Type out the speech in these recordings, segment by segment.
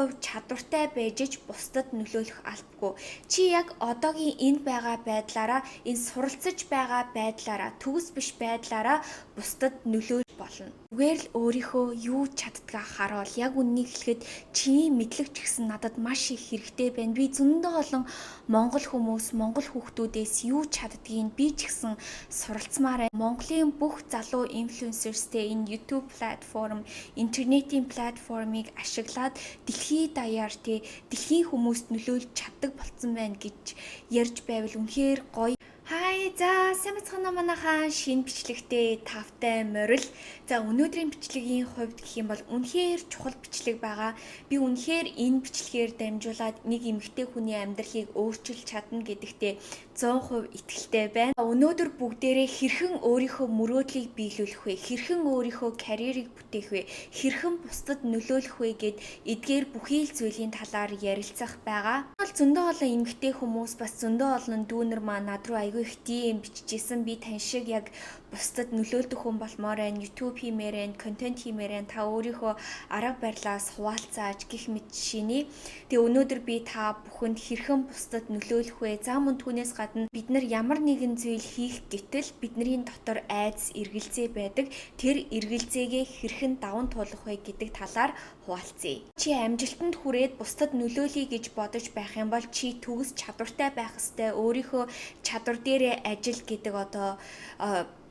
100% чадвартай байж ч бусдад нөлөөлөх албагүй. Чи яг одоогийн энэ байгаа байдлаараа, энэ суралцаж байгаа байдлаараа, төгс биш байдлаараа бусдад нөлөөлж болно. Зүгээр л өөрийнхөө юу чаддгаа харуул. Яг үннийг хэлэхэд чиний мэдлэг ч гэсэн надад маш их хэрэгтэй байна. Би зөндөө олон монгол хүмүүс, монгол хүүхдүүдээс юу чаддгийг би ч гэсэн суралцмаар байна. Монголын бүх залуу influencers тэй энэ YouTube платформ, интернетийн платформыг ашиглаад дэлхий даяар те дэлхийн хүмүүст нөлөөлж чаддаг болцсон байна гэж ярьж байвал үнэхээр гоё. Хай, за, сайн байцгаана уу, манайхаа? Шинэ бичлэгтэй тавтай морил. За, өнөөдрийн бичлэгийн хувьд гэх юм бол үнэхээр чухал бичлэг байгаа. Би үнэхээр энэ бичлэгээр дамжуулаад нэг эмэгтэй хүний амьдралыг өөрчилж чадна гэдэгтээ 100% итгэлтэй байна. Өнөөдөр бүгдээрээ хэрхэн өөрийнхөө мөрөөдлийг биелүүлэх вэ? Хэрхэн өөрийнхөө карьерийг бүтээх вэ? Хэрхэн бусдад нөлөөлөх вэ гээд эдгээр бүхий л зүйлийн талаар ярилцах байгаа. Бол зөндөө олон эмэгтэй хүмүүс, бас зөндөө олон дүүнер маань над руу айгүй их DM бичижсэн. Би тань шиг яг бусдад нөлөөлдөх хүн болмоор байна, YouTube хиймээр байна, контент хиймээр байна. Та өөрийнхөө арга барилаас хуваалцаач гэх мэт жишээний. Тэгээ өнөөдөр би та бүхэнд хэрхэн бусдад нөлөөлөх вэ? За, мөн түүнээс гадна бид нар ямар нэгэн зүйл хийх гэтэл бидний дотор айдас, эргэлзээ байдаг. Тэр эргэлзээгээ хэрхэн даван туулах вэ гэдэг талаар хуваалцъя. Чи амжилтанд хүрээд бусдад нөлөөлье гэж бодож байх юм бол чи төгс чадвартай байх ёстой. Өөрийнхөө чадвар дээрээ ажил гэдэг одоо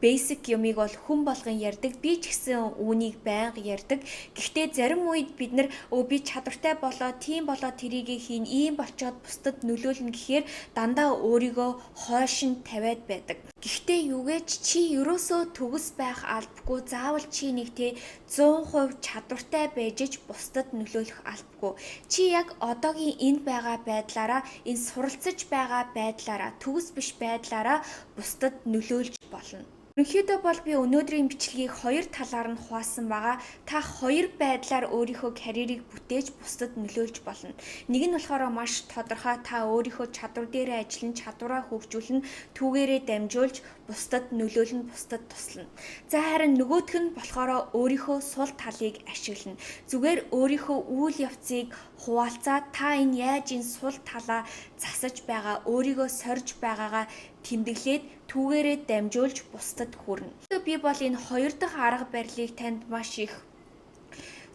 basic юмыг бол хүн болгон ярьдаг. Би ч гэсэн үүнийг байнга ярьдаг. Гэхдээ зарим үед бид нар өө, би чадвартай болоо, тийм болоо, тэрийгээ хийн, ийм болчоод бусдад нөлөөлнө гэхээр дандаа өөрийгөө хойш нь тавиад байдаг. Гэхдээ юугээч чи ерөөсөө төгс байх албагүй. Заавал чи нэг те 100% чадвартай байж ч бусдад нөлөөлөх албагүй. Чи яг одоогийн энэ байгаа байдлаараа, энэ суралцаж байгаа байдлаараа, төгс биш байдлаараа бусдад нөлөөлж болно. Ерөнхийдөө бол би өнөөдрийн бичлэгийг хоёр талаар нь хуваасан байгаа. Та хоёр байдлаар өөрийнхөө карьерийг бүтээж бусдад нөлөөлж болно. Нэг нь болохоор маш тодорхой: та өөрийнхөө чадвар дээрээ ажиллана, чадвараа хөгжүүлнэ, түүгээрээ дамжуулж бусдад нөлөөлнө, бусдад туслана. За, харин нөгөөх нь болохоор өөрийнхөө сул талыг ашиглана. Зүгээр өөрийнхөө үйл явцыг хуваалцаад, та энэ яаж энэ сул талаа засаж байгаа, өөрийгөө сорж байгаагаа тэмдэглээд, түүгээрээ дамжуулж бусдад хүрнэ. Би бол энэ хоёр дахь арга барилыг танд маш их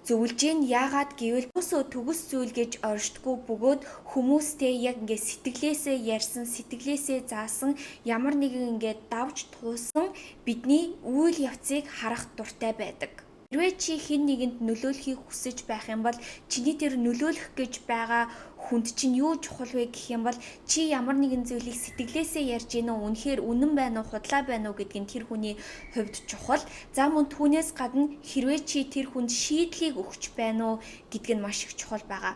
зөвлөж гин. Яагаад гэвэл өсөө төгс зүйл гэж оршдоггүй бөгөөд хүмүүстэй яг ингээд сэтгэлээсээ ярьсан, сэтгэлээсээ заасан, ямар нэгэн ингээд давж туусан бидний үйл явцыг харах дуртай байдаг. Хэрвээ чи хэн нэгэнд нөлөөлөхийг хүсэж байх юм бол чиний тэр нөлөөлөх гэж байгаа хүнд чинь юу чухал вэ гэх юм бол чи ямар нэгэн зүйлийг сэтгэлээсээ ярьж гин үү, үнэхээр үнэн байна уу, худлаа байна уу гэдг нь тэр хүний хувьд чухал. За, мөн түүнээс гадна хэрвээ чи тэр хүнд шийдлийг өгч байна уу гэдг нь маш их чухал байгаа.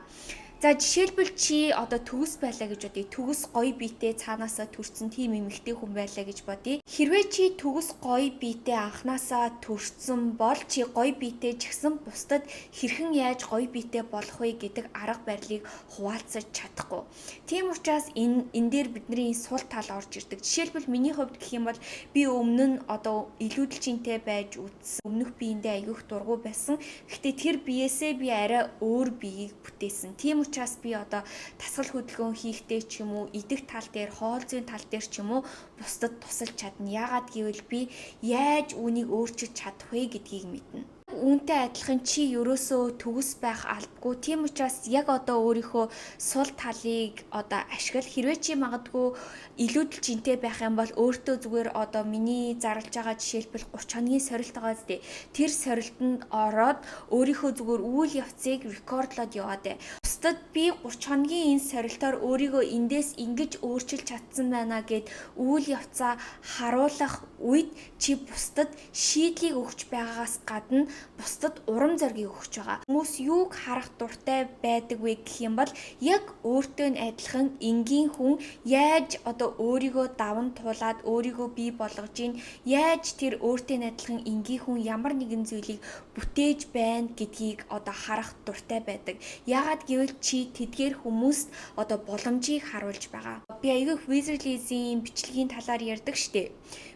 За, жишээлбэл, чи одоо төгс байлаа гэж бодъё. Төгс, гоё биетэй, цаанаасаа төрсэн тийм эмэгтэй хүн байлаа гэж бодъё. Хэрвээ чи төгс, гоё биетэй анхнаасаа төрсэн бол чи гоё биетэй ч гэсэн бусдад хэрхэн яаж гоё биетэй болох вэ гэдэг арга барилыг хуваалцаж чадахгүй. Тийм учраас энэ дээр бидний сул тал орж ирдэг. Жишээлбэл, миний хувьд гэх юм бол би өмнө нь одоо илүүдэл жинтэй байж үзсэн. Өмнөх биендээ айгүй их дургүй байсан. Гэхдээ тэр биесээ би арай өөр биеийг бүтээсэн. Тийм учраас би одоо дасгал хөдөлгөөн хийхдээ ч юм уу, идэх тал дээр, хоол зүйн тал дээр ч юм уу бусдад тусалж чадна. Яагаад гэвэл би яаж үүнийг өөрчилж чадах вэ гэдгийг мэднэ. Үүнтэй адилхан чи ерөөсөө төгс байх албагүй. Тийм учраас яг одоо өөрийнхөө сул талыг одоо ашигла. Хэрвээ чи магадгүй илүүдэл жинтэй байх юм бол өөртөө зүгээр одоо миний зарлж байгаа, жишээлбэл, 30 хоногийн сорилт байгаа зү. Тэр сорилтонд ороод өөрийнхөө зүгээр үйл явцыг рекордлоод яваад бай. Бусдад би 30 хоногийн энэ сорилтоор өөрийгөө эндээс ингэж өөрчилж чадсан байна гээд үйл явцаа харуулах үед чи бусдад шийдлийг өгч байгаагаас гадна бусдад урам зоригийг өгч байгаа. Хүмүүс юуг харах дуртай байдаг вэ гэх юм бол яг өөртөө нь адилхан энгийн хүн яаж одоо өөрийгөө даван туулаад өөрийгөө бий болгож гин, яаж тэр өөртөө нь адилхан энгийн хүн ямар нэгэн зүйлийг бүтээж байна гэдгийг одоо харах дуртай байдаг. Яагаад гэвэл чи тэдгээр хүмүүст одоо боломжийг харуулж байгаа. Би айгүй Wizardly-ийн бичлэгийн талаар ярьдаг штэ.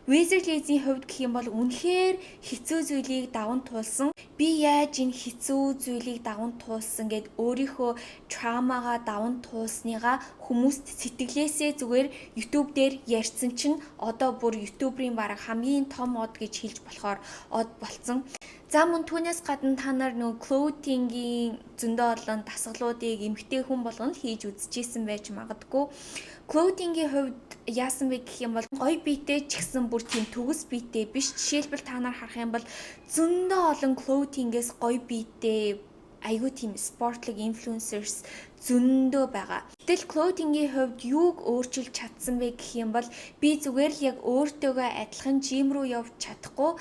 Wizard Liz-ийн хувьд гэх юм бол үнэхээр хэцүү зүйлийг даван туулсан. Би яаж энэ хэцүү зүйлийг даван туулсан гээд өөрийнхөө trauma-гаа даван туулсныгаа хүмүүст сэтгэлээсээ зүгээр YouTube дээр ярьсан чинь одоо бүр YouTuber-ийн бараг хамгийн том од гэж хэлж болохоор од болцсон. За, мөн түүнээс гадна та нар нөгөө clothing-ийн зөндөө олон дасгалуудыг эмэгтэй хүн болгоно хийж үзчихсэн байж магадгүй. Clothing-ийн хувьд яасан бэ гэх юм бол гоё биетэй ч гэсэн бүр тийм төгс биетэй биш. Жишээлбэл, та нар харах юм бол зөндөө олон clothing-ээс гоё биетэй, айгүй тийм спортлог influencers зөндөө байгаа. Гэтэл clothing-ийн хувьд юуг өөрчилж чадсан бэ гэх юм бол би зүгээр л яг өөртөөгөө адилхан gym рүү явж чадахгүй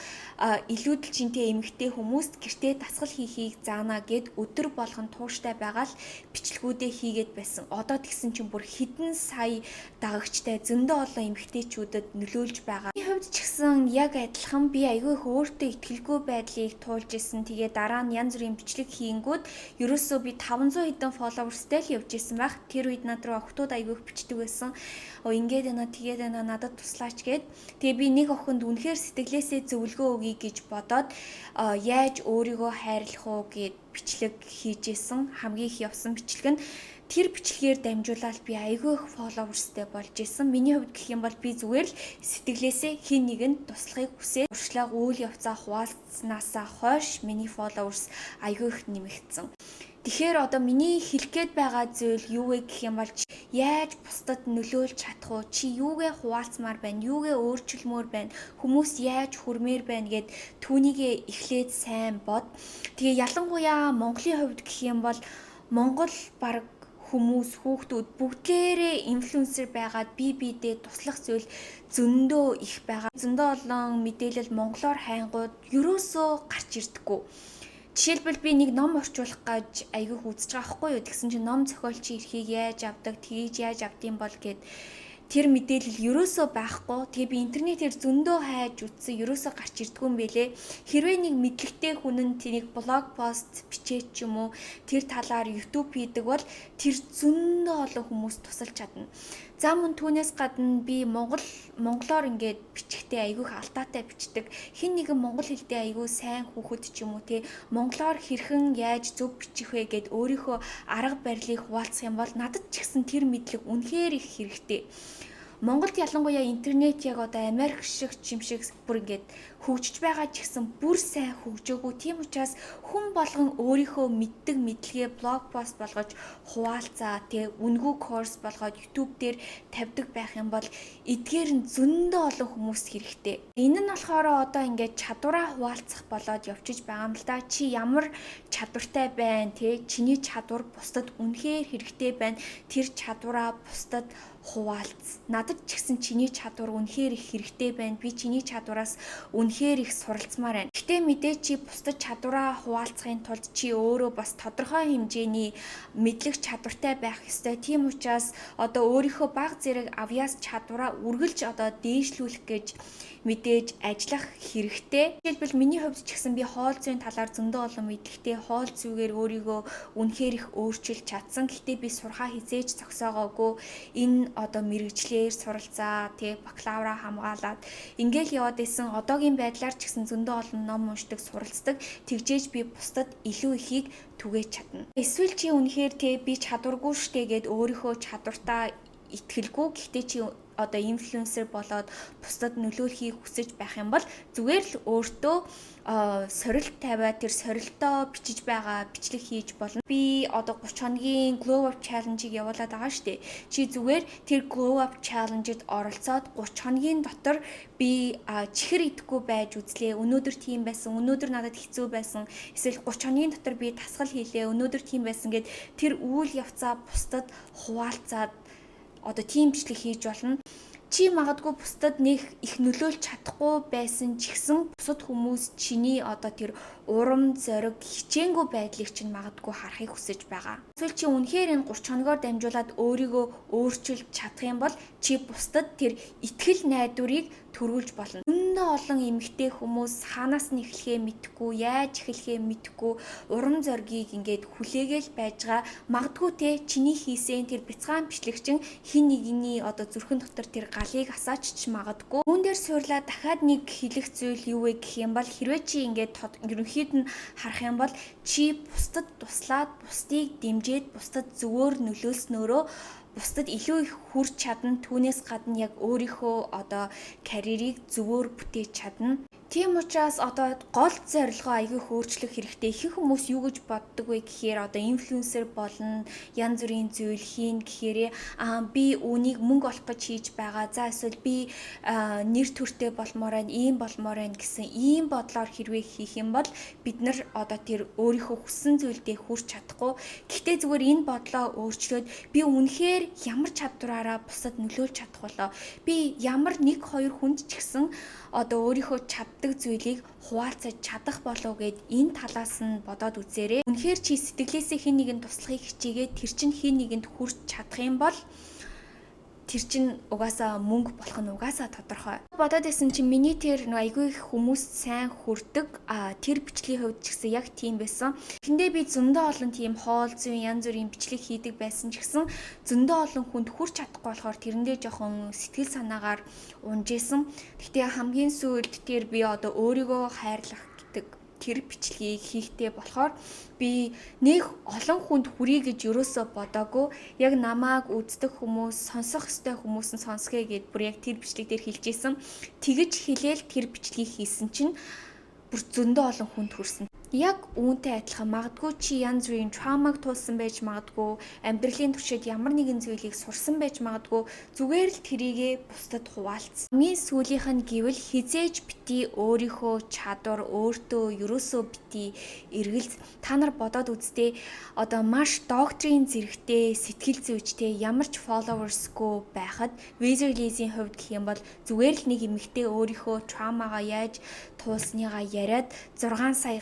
илүүдэл жинтэй эмэгтэй хүмүүст гэртээ дасгал хийхийг заана гээд өдөр болгон тууштай байгаа л бичлэгүүдээ хийгээд байсан. Одоо тэгсэн чинь бүр хэдэн сая дагагчтай, зөндөө олон эмэгтэйчүүдэд нөлөөлж байгаа. Миний хувьд ч гэсэн яг адилхан би айгүй их өөртөө итгэлгүй байдлыг туулж исэн. Тэгээ дараа нь янз бүрийн бичлэг хийнгүүт ерөөсөө би 500 хэдэн followers-тэй л явж исэн байх. Тэр үед над руу охтууд айгүй их бичдэг байсан. "Оо, ингээд байна, тэгээд байна, надад туслаач" гээд. Тэгээ би нэг охинд үнэхээр сэтгэлээсээ зөвлөгөө өгье гэж бодоод яаж өөрийгөө хайрлах уу гээд бичлэг хийж исэн. Хамгийн их явсан бичлэг нь тэр бичлэгээр дамжуулаад би айгүй их followers-тэй болж исэн. Миний хувьд гэх юм бол би зүгээр л сэтгэлээсээ хэн нэгэнд туслахыг хүсээд туршлага, үйл явцаа хуваалцснаасаа хойш миний followers айгүй их нэмэгдсэн. Тэгэхээр одоо миний хэлэх гээд байгаа зүйл юу вэ гэх юм бол яаж бусдад нөлөөлж чадах уу? Чи юугээ хуваалцмаар байна? Юугээ өөрчилмөөр байна? Хүмүүс яаж хүрмээр байна гээд түүнийгээ эхлээд сайн бод. Тэгээ ялангуяа Монголын хувьд гэх юм бол Монгол баг хүмүүс, хүүхдүүд бүгдээрээ инфлюенсер байгаад бие биедээ туслах зүйл зөндөө их байгаа. Зөндөө олон мэдээлэл монголоор хайнгууд ерөөсөө гарч ирдэггүй. Жишээлбэл, би нэг ном орчуулах гэж айгүй үзэж байгаа байхгүй юу. Тэгсэн чинь ном зохиолчийн эрхийг яаж авдаг, тгийж яаж авдсан бол гээд тэр мэдээлэл ерөөсөө байхгүй. Тэгээ би интернетээр зөндөө хайж үзсэн, ерөөсөө гарч ирдгүй юм бэлээ. Хэрвээ нэг мэдлэгтэй хүн нь тэрийг blog post бичээд ч юм уу, тэр талаар YouTube хийдэг бол тэр зөндөө олон хүмүүс тусалж чадна. За, мөн түүнээс гадна би монголоор ингээд бичихтэй айгүй их алдаатай бичдэг. Хэн нэгэн монгол хэлтэй айгүй сайн хүүхэд ч юм уу, те, монголоор хэрхэн яаж зөв бичих вэ гээд өөрийнхөө арга барилыг хуваалцах юм бол надад ч гэсэн тэр мэдлэг үнэхээр их хэрэгтэй. Монголд ялангуяа интернет яг одоо Америк шиг юм шиг бүр ингээд хөгжиж байгаа ч гэсэн бүр сайн хөгжөөгүй. Тийм учраас хүн болгон өөрийнхөө мэддэг мэдлэгээ blog post болгож хуваалцаа, тэг үнэгүй course болгоод YouTube дээр тавьдаг байх юм бол эдгээр нь зөндөө олон хүмүүс хэрэгтэй. Энэ нь болохоор одоо ингээд чадвараа хуваалцах болоод явчиж байгаа юм л да. Чи ямар чадвартай байна, те, чиний чадвар бусдад үнэхээр хэрэгтэй байна. Тэр чадвараа бусдад хуваалц. Надад ч гэсэн чиний чадвар үнэхээр их хэрэгтэй байна. Би чиний чадвараас үнэхээр их суралцмаар байна. Гэхдээ мэдээж чи бусдад чадвараа хуваалцахын тулд чи өөрөө бас тодорхой хэмжээний мэдлэг чадвартай байх ёстой. Тийм учраас одоо өөрийнхөө бага зэрэг авьяас чадвараа үргэлж одоо дээшлүүлэх гэж мэдээж ажиллах хэрэгтэй. Жишээлбэл, миний хувьд ч гэсэн би хоол зүйн талаар зөндөө олон мэдлэгтэй, хоол зүйгээр өөрийгөө үнэхээр их өөрчилж чадсан. Гэхдээ би сурахаа хэзээ ч зогсоогоогүй. Энэ одоо мэргэжлээр суралцаа, тэг бакалавра хамгаалаад ингээл яваад исэн. Одоогийн байдлаар ч гэсэн зөндөө олон ном уншдаг, суралцдаг. Тэгжээж би бусдад илүү ихийг түгээж чадна. Эсвэл чи үнэхээр те би чадваргүй штэ гээд өөрийнхөө чадвартаа итгэлгүй, гэхдээ чи одоо инфлюенсер болоод бусдад нөлөөлөхийг хүсэж байх юм бол зүгээр л өөртөө сорилт тавиад тэр сорилтоо бичиж байгаа бичлэг хийж болно. Би одоо 30 хоногийн Glow Up Challenge-ыг явуулаад байгаа шүү дээ. Чи зүгээр тэр Glow Up Challenge-д оролцоод 30 хоногийн дотор би чихэр идэхгүй байж үзлээ. Өнөөдөр тийм байсан. Өнөөдөр надад хэцүү байсан. Эсвэл 30 хоногийн дотор би дасгал хийлээ. Өнөөдөр тийм байсан гээд тэр үйл явцаа бусдад хуваалцаад одоо тийм бичлэг хийж болно. Чи магадгүй бусдад нэг их нөлөөлж чадахгүй байсан ч гэсэн бусад хүмүүс чиний одоо тэр урам зориг, хичээнгүй байдлыг чинь магадгүй харахыг хүсэж байгаа. Эсвэл чи үнэхээр энэ 30 хоногоор дамжуулаад өөрийгөө өөрчилж чадах юм бол чи бусдад тэр итгэл найдварыг төрүүлж болно. Зөндөө Зөндөө олон эмэгтэй хүмүүс хаанаас нь эхлэхээ мэдэхгүй, яаж эхлэхээ мэдэхгүй урам зоригийг ингээд хүлээгээл байж байгаа. Магадгүй те, чиний хийсэн тэр бяцхан бичлэг чинь хэн нэгний одоо зүрхэн дотор тэр галыг асаачч магадгүй. Үүн дээр суурлаа дахиад нэг хэлэх зүйл юу вэ гэх юм бол хэрвээ чи ингээд ерөнхийд нь харах юм бол чи бусдад туслаад, бусдыг дэмжиж, бусдад зөвөөр нөлөөлснөөрөө бусдад илүү их хүрч чадна. Түүнээс гадна яг өөрийнхөө одоо карьерийг зөвөөр бүтээж чадна. Тийм учраас одоо гол зорилгоо аягүй өөрчлөх хэрэгтэй. Ихэнх хүмүүс юу гэж боддог вэ гэхээр одоо инфлюенсер болно, янз бүрийн зүйл хийн гэхээр би үүнийг мөнгө олох гэж хийж байгаа. За, эсвэл би нэр төртэй болмоор байна, ийм болмоор байна гэсэн ийм бодлоор хэрвээ хийх юм бол бид нар одоо тэр өөрийнхөө хүссэн зүйлдээ хүрч чадахгүй. Гэхдээ зүгээр энэ бодлоо өөрчлөөд би үнэхээр ямар чадвараараа бусдад нөлөөлж чадах болоо. Би ямар нэг хоёр хүнд ч гэсэн одоо өөрийнхөө чаддаг зүйлийг хуваалцаж чадах болов гээд энэ талаас нь бодоод үзээрэй. Үнэхээр чи сэтгэлээсээ хэн нэгэнд туслахыг хичээгээд тэр чинь хэн нэгэнд хүрч чадах юм бол тэр чинь угаасаа мөнгө болох нь угаасаа тодорхой. Бодоод байсан чинь миний тэр нэг айгүй их хүмүүс сайн хүрдэг. Тэр бичлэгийн хувьд ч гэсэн яг тийм байсан. Эхэндээ би зөндөө олон тийм хоол зүйн янз бүрийн бичлэг хийдэг байсан ч гэсэн зөндөө олон хүнд хүрч чадахгүй болохоор тэрэндээ жоохон сэтгэл санаагаар унжээсэн. Гэхдээ хамгийн сүүлд тэр би одоо өөрийгөө хайрлах гэдэг тэр бичлэгийг хийхтэй болохоор би нэг олон хүнд хүрье гэж ерөөсөө бодоагүй. Яг намайг үздэг хүмүүс, сонсох ёстой хүмүүс нь сонсгоо гээд бүр яг тэр бичлэг дээр хэлжсэн. Тэгэж хэлээл тэр бичлэгийг хийсэн чинь бүр зөндөө олон хүнд хүрсэн. Яг үүнтэй адилхан магадгүй чи янз бүрийн trauma г туулсан байж магадгүй, амьдралын туршид ямар нэгэн зүйлийг сурсан байж магадгүй, зүгээр л тэрийгээ бусдад хуваалц. Хамгийн сүүлийнх нь гэвэл хэзээ ч битгий өөрийнхөө чадвар, өөртөө ерөөсөө битгий эргэлз. Та нар бодоод үзтээ, одоо маш докторийн зэрэгтэй сэтгэл зүйчтэй ямар ч followers гүй байхад Wizard-ийн хувьд гэх юм бол зүгээр л нэг эмэгтэй өөрийнхөө trauma гаа яаж туулсныгаа яриад 6 сая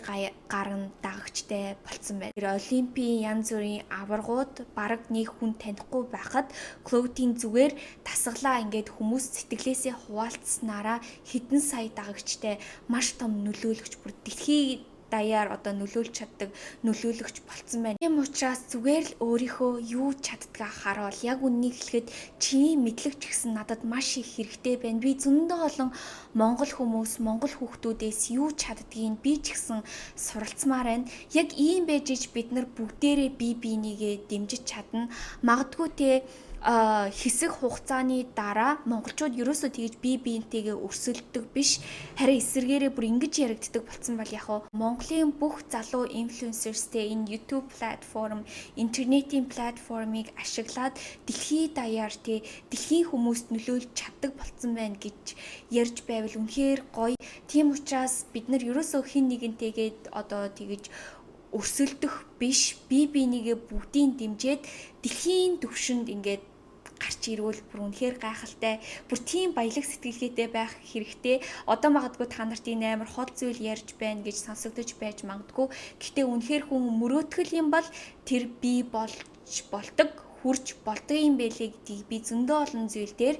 гарan дагагчтай болцсон байна. Тэр Олимпийн янз бүрийн аваргууд бараг нэг хүн танихгүй байхад Clothing зүгээр дасгалаа ингээд хүмүүс сэтгэлээсээ хуваалцсанараа хэдэн сая дагагчтай маш том нөлөөлөгч, бүр дэлхий даяар одоо нөлөөлж чаддаг нөлөөлөгч болцсон байна. Тийм учраас зүгээр л өөрийнхөө юу чаддгаа харуул. Яг үннийг хэлэхэд чиний мэдлэг ч гэсэн надад маш их хэрэгтэй байна. Би зөндөө олон монгол хүмүүс, монгол хүүхдүүдээс юу чаддгийг би ч гэсэн суралцмаар байна. Яг ийм байж ич бид нар бүгдээрээ бие биенийгээ дэмжиж чадна. Магадгүй те, хэсэг хугацааны дараа монголчууд ерөөсөө тэгж бие биентэйгээ өрсөлддөг биш, харин эсэргээрээ бүр ингэж яригддаг болсон бол яг уу Монголын бүх залуу influencers тэй энэ YouTube платформ, интернетийн платформыг ашиглаад дэлхий даяар те, дэлхийн хүмүүст нөлөөлж чаддаг болцсон байна гэж ярьж байвал үнэхээр гоё. Тийм учраас бид нар ерөөсөө хэн нэгэнтэйгээ одоо тэгэж өрсөлдөх биш, бие биенийгээ бүгдийг дэмжиж дэлхийн түвшинд ингээд гарч ирвэл бүр үнэхээр гайхалтай. Бүр тийм баялаг сэтгэлгээтэй байх хэрэгтэй. Одоо магадгүй та нарт энэ амар хол зүйл ярьж байна гэж сонсогдож байж магадгүй. Гэхдээ үнэхээр хүн мөрөөдөх юм бол тэр бий болж болдог, хүрч болдог юм байлээ гэдгийг би зөндөө олон зүйл дээр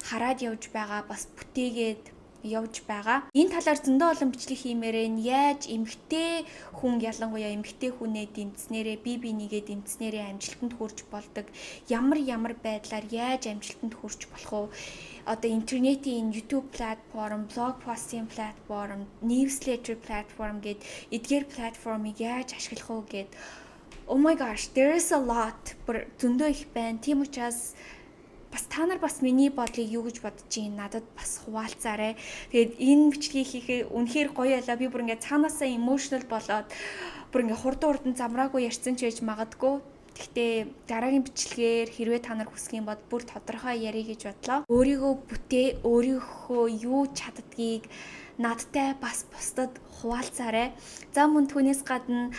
хараад явж байгаа, бас бүтээгээд явж байгаа. Энэ талаар зөндөө олон бичлэг хиймээр нь яаж эмэгтэй хүн, ялангуяа эмэгтэй хүнээ дэмжснээрээ, бие бинийгээ дэмжснээрээ амжилтанд хүрч болдог. Ямар ямар байдлаар яаж амжилтанд хүрч болох вэ? Одоо интернетийн энэ YouTube платформ, blog post ын платформ, newsletter платформ гээд эдгээр платформыг яаж ашиглах уу гээд, oh my gosh, there is a lot, бүр зөндөө их байна. Тийм учраас бас та нар бас миний бодлыг юу гэж бодож чинь надад бас хуваалцаарай. Тэгээд энэ бичлэгийг хийхээр үнэхээр гоё ялаа. Би бүр ингээд цаанаасаа emotional болоод бүр ингээд хурдан хурдан замраагүй ярьсан ч байж магадгүй. Гэхдээ дараагийн бичлэгээр хэрвээ та нар хүсэх юм бол бүр тодорхой ярих гэж бодлоо. Өөрийгөө бүтээ, өөрийнхөө юу чаддгийг надтай бас бусдад хуваалцаарай. За, мөн түүнээс гадна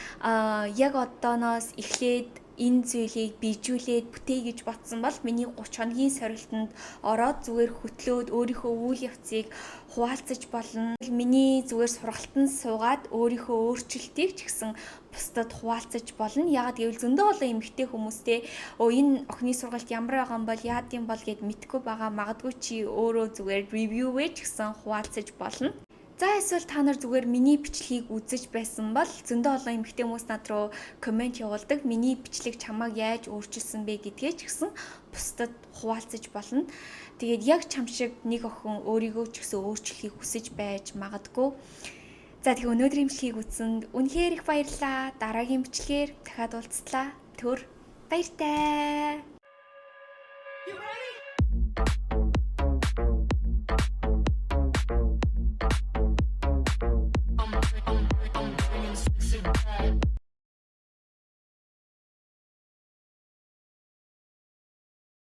яг одооноос эхлээд Энэ зүйлийг биежүүлээд бүтээе гэж бодсон бол миний 30 хоногийн сорилтонд ороод зүгээр хөтлөөд өөрийнхөө үйл явцыг хуваалцаж болно. Миний зүгээр сургалтанд суугаад өөрийнхөө өөрчлөлтийг ч гэсэн бусдад хуваалцаж болно. Яагаад гэвэл зөндөө олон эмэгтэй хүмүүстэй энэ охины сургалт ямар байгаа юм бол, яад юм бол гээд мэдэхгүй байгаа. Магадгүй чи өөрөө зүгээр review ч гэсэн хуваалцаж болно. За, эсвэл та нар зүгээр миний бичлэгийг үзэж байсан бол зөндөө олон эмэгтэй хүмүүс над руу comment явуулдаг. Миний бичлэг чамайг яаж өөрчилсөн бэ гэдгээ ч гэсэн бусдад хуваалцаж болно. Тэгээд яг чам шиг нэг охин өөрийгөө ч гэсэн өөрчлөхийг хүсэж байж магадгүй. За, тэгэхээр өнөөдрийн бичлэгийг үзсэнд үнэхээр их баярлалаа. Дараагийн бичлэгээр дахиад уулзлаа. Түр баяртай.